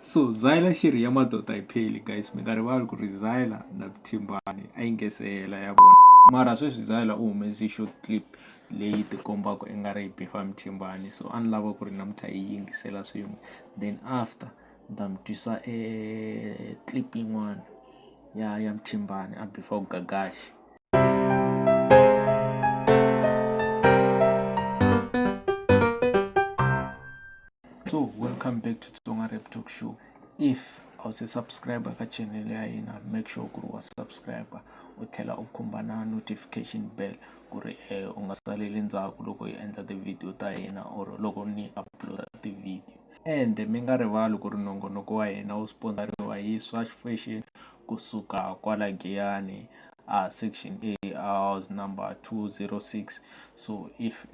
So Zyla xi ri ya madoda yi pheli guys mi nga rivali ku ri Zyla na Mthimbani a yi nge se hela ya vona mara sweswi Zyla u humese short clip leyi tikombaka i nga ri yi bifa Mthimbani so a ni lava ku ri namuntlha yi yingisela swin'we then after ni ta mi twisa e clip yin'wana ya Mthimbani a bifa Gagashi. So welcome back to Tsonga Rap Talk Show. If a wu se subscribe ka channel ya hina make sure ku ri wa subscribe u tlhela u khumba na notification bell ku ri u nga saleli ndzhaku loko hi endla ti-video ta hina or loko ni upload ti-video. Ende mi nga rivali ku ri nongonoko wa hina wu sponsor-iwa hi Swash Fashion kusuka kwala Giyani a section A house number 206. So if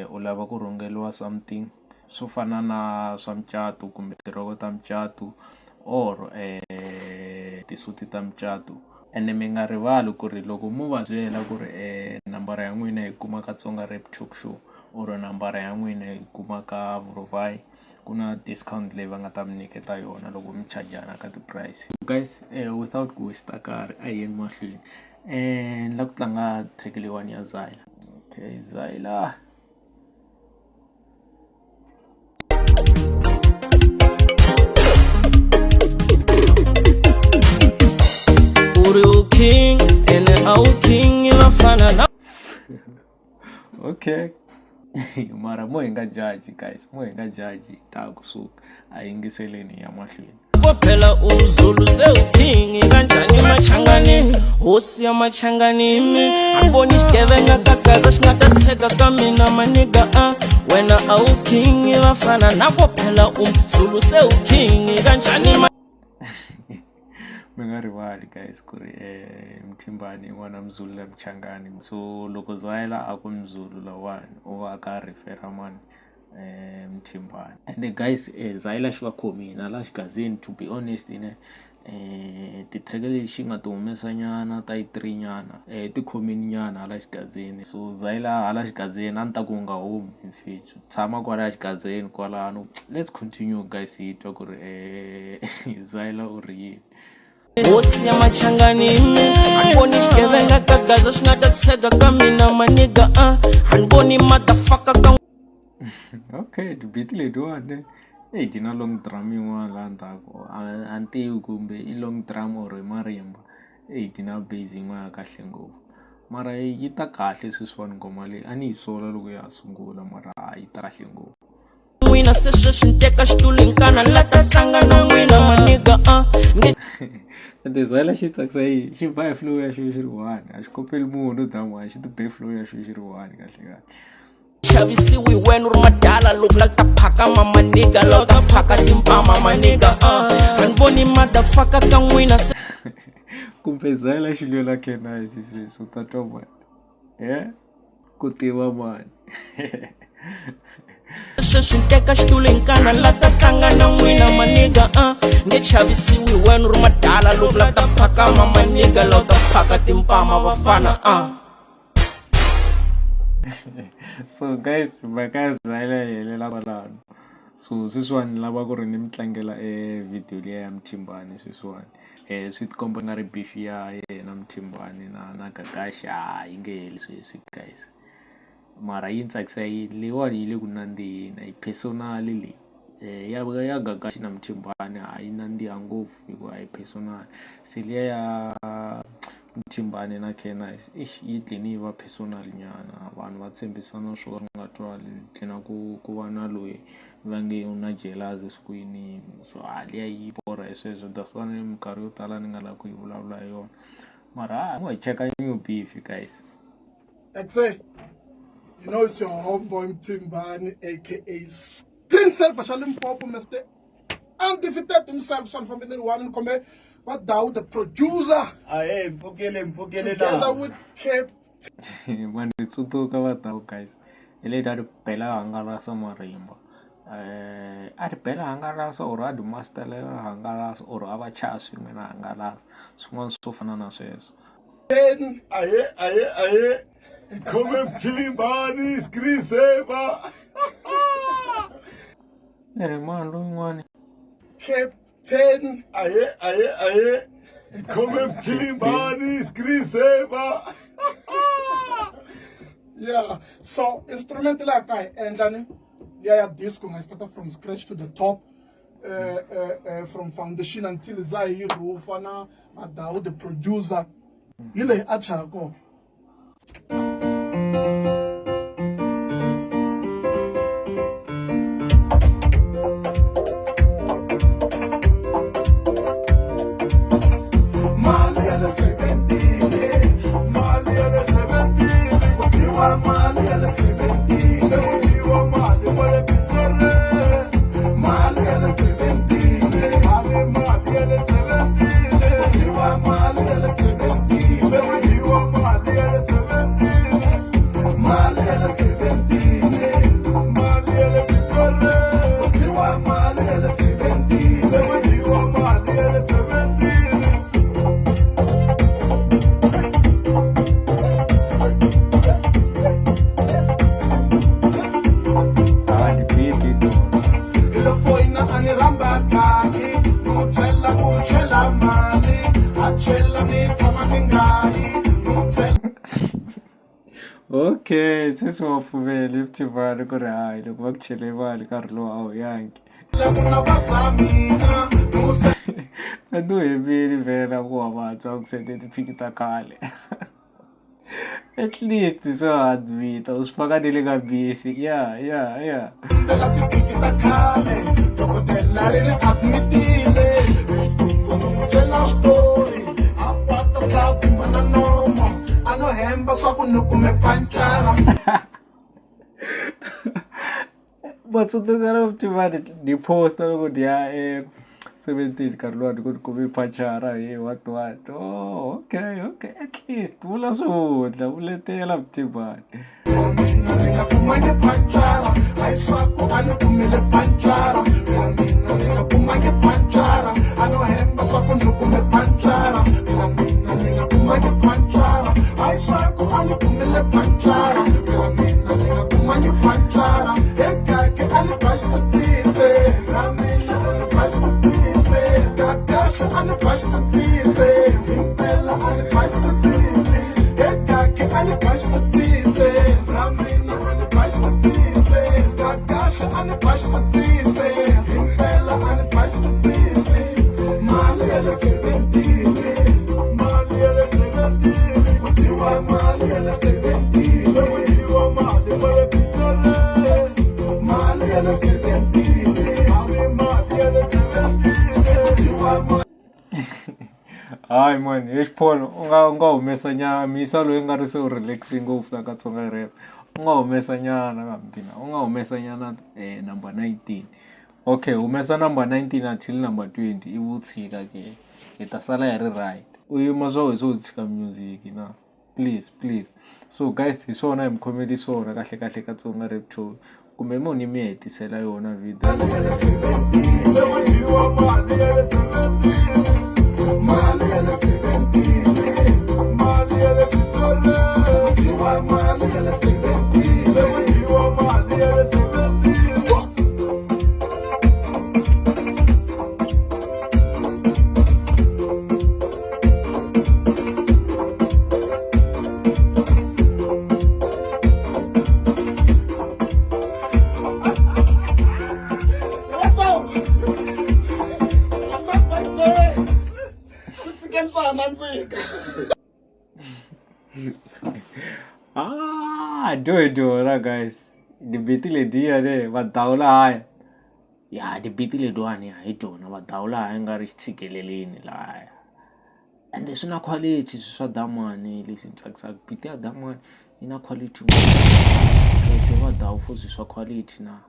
u lava ku rhungeriwa something swo fana na swa mucato kumbe tirhoko ta mucato or tisuti ta mucato ene mi nga rivali ku ri loko mo va byela ku ri nambara ya n'wina yi kuma ka Tsonga Rap Talk Show or nambara ya n'wina yi kuma ka Vurhuvai ku na discount leyi va nga ta mi nyiketa yona loko mi chajana ka ti-price. Guys without ku waste nkarhi a hi yeni mahlweni ni lava ku tlanga track leyiwani ya Zyla okay Zyla. U ri u king ene a wu king i vafana na Okay mara mo hi nga judge guys mo hi nga judge ta kusuka a yingiseleni ya mahlweni. Ko phela u Zulu se u king kanjhani machangani hosi ya machangani mi a ni voni xigevenga ka gaza xi nga ta tshega ka mina maniga a wena a wu king vafana na ko phela u Zulu se u king kanjhani ma Mi nga rivali guys ku ri Mthimbani i n'wana Mzulu la Mchangani so loko Zyla a ku Mzulu lawani u va a kha a refer-a mani Mthimbani ende guys Zyla xi va khomile hala xigazini to be honest ne ti-track leti xi nga ti humesa nyana ta yi three nyana ti khomile nyana hala xigazini so Zyla hala xigazini a ni ta ku u nga humi mfethu tshama kwalaya xigazini kwalano let's continue guys hi twa ku ri Zyla u ri yini. Hosi ya machangani a ni voni xigevenga ka gaza xi nga ta tshega ka mina maniga a a ni voni motherfucker ka Okay ti-beat letiwani eyi ti na long drum yin'wana laha ndzhaku a ni tivi kumbe i long drum or i marimba eyi ti na base yin'wana ya kahle ngopfu mara yi ta kahle sweswiwani nghoma leyi a ni yi sola loko ya ha sungula mara yi ta kahle ngopfu. N'wina se sweswi ni teka xitulu hi nkana la ta tlanga na n'wina maniga a nge Ende Zyla xi tsakisa yini xi ba hi flow ya xo xi ri one a xi kopeli munhu that one xi ti be flow ya xo xi ri one kahle kahle. Chavisiwi hi wena u ri madala loko la ta phakama maniga la ta phaka timpama maniga a ni voni motherfucker ka n'wina se Kumbe Zyla xi lwela Cannice sweswi u ta twa mani ku tiva mani. Sweswi ni teka xitulu hi nkana la ta tlanga na n'wina maniga a nge chavisiwi hi wena u ri madala loko la ta phakama maniga la ta phaka timpama vafana a. So guys mhaka ya Zyla yi helela kwalano so sweswiwani ni lava ku ri ni mi tlangela e video liya ya Mthimbani sweswiwani swi tikomba nga ri beef ya yena Mthimbani na Gagashi a yi nge heli sweswi guys mara yi ni tsakisa yini leyiwani yi le ku nandziheni a yi personal leyi ya Gagashi na Mthimbani a yi nandziha ngopfu hikuva a yi personal se liya ya Mthimbani na Cannice eish yi dlini yi va personal nyana vanhu va tshembisana swo ka swi nga twali dlina ku va na loyi va nge u na jealous swi ku yini yini so a liya yi borha hi sweswo that's why minkarhi yo tala ni nga lavi ku yi vulavula hi yona mara ha mo hi cheka new beef guys. Exe, you know it's your homeboy Mthimbani aka Screen Saver xa Limpopo Mr. Undefeated himself swa ni fambe ni ri one ni khome va Dawu the producer Ahee mpfukele mpfukele together la with Cape ma ni tsundzuka va Dawu guys hi leti a ti bela hangalasa marimba a ti bela hangalasa or a ti mastelela hangalasa or a va chaya swin'we na hangalasa swin'wana swo fana na sweswo. Then Ahee ahee ahee khome Mthimbani screen saver Ni ri mani lowun'wani. Captain. Aye, aye, aye. Khome Mthimbani, screen saver. Yeah, so instrument laha ka hi endla ni ya ya disco nga starta from scratch to the top, from foundation until za hi roofa na Madawu the producer hi leyi a chaya kona. Mali ya le seventini, mali ya le seventini, ku dyiwa mali ya le seventini, se ku dyiwa mali kwale Pitori. Mali ya le seventini, mali mali ya le seventini, ku dyiwa mali ya le seventini, se ku dyiwa mali ya le seventini, mali ya le seventini, mali ya le Pitori, ku dyiwa mali ya le seventini, se ku dyiwa mali ya le seventini. Ah, ti-beat hi tona. Hi lo foyina a ni rhamba kahi ni n'wi byela ku chela mali a chela ni tshama ni nga yi ni n'wi byela. Okay, sweswi wa pfumela Mthimbani ku ri hayi loko va ku chele mali nkarhi lowu a wu yangi. Ku na vabya mina ni n'wi. A ni wu hembeli vhela ku wa vabya ku sende tiphiki ta khale. At least swa admit-a u swi faka ni le ka beef. Yeah. Ndlela tiphiki ta khale dokodela ri ni admitile ni n'wi byela xitori a kwata ta pfimba na nomo a no hemba swa ku ni kume pancara. Va tsundzuka ra Mthimbani ni posta loko ni ya e 17 nkarhi luwa ni ku ni kume pachara he what what. Oh, okay, at least vula swihundla vuletela Mthimbani. Mina ni nga kumangi pancara hayi swa ku a ni kumile pancara phela mina ni nga kumangi pancara a no hemba swa ku ni kume pancara phela mina ni nga kumangi pancara hayi swa ku a ni kumile pancara phela mina ni nga kumangi pancara ekake a ni ba xititsitse ra mina a ni ba xititsitse kakasha a ni ba xititsitse himpela a ni ba xititsitse ekake a ni ba xititsitse ra mina a ni ba xititsitse kakasha a ni ba xititsitse himpela a ni ba xititsitse mali ya le seventini Mali ya le seventini, ku dyiwa mali ya le seventini, se ku dyiwa mali kwale Pitori. Mali ya le seventini, Mali mali ya le seventini, ku dyiwa mali. Hayi man, he xipholo u nga humesa nyana misa loyi nga ri se u relax ngopfu la ka Tsonga Rap. U nga humesa nyana ka Mthina, u nga humesa nyana number 19. Okay, humesa number 19 until number 20 ivi u tshika ke hi ta sala hi ri right. U yima swa wena se u tshika music na please please. So guys, hi swona hi mi khomeli swona kahle kahle ka Tsonga Rap Talk kumbe mo ni mi hetisela yona video. Se ku dyiwa mali ya le seventini, mali ya le seventini, mali ya le Pitori, ku dyiwa mali ya le seventini. Se ku dyiwa mali ya le seventini. What's up? What's up, my boy? Swi tshike swa ha nandzika. Ah, dyo guys. Ti-beat letiya ne va dawula haya. Ya ti-beat letiwani ya hi tona va dawula haya nga ri xitshikeleleni lahaya. Ende swi na quality swilo swa Damani leswi ni tsakisaka. Beat ya Damani yi na quality ngopfu. Se va dawu for swilo swa quality na.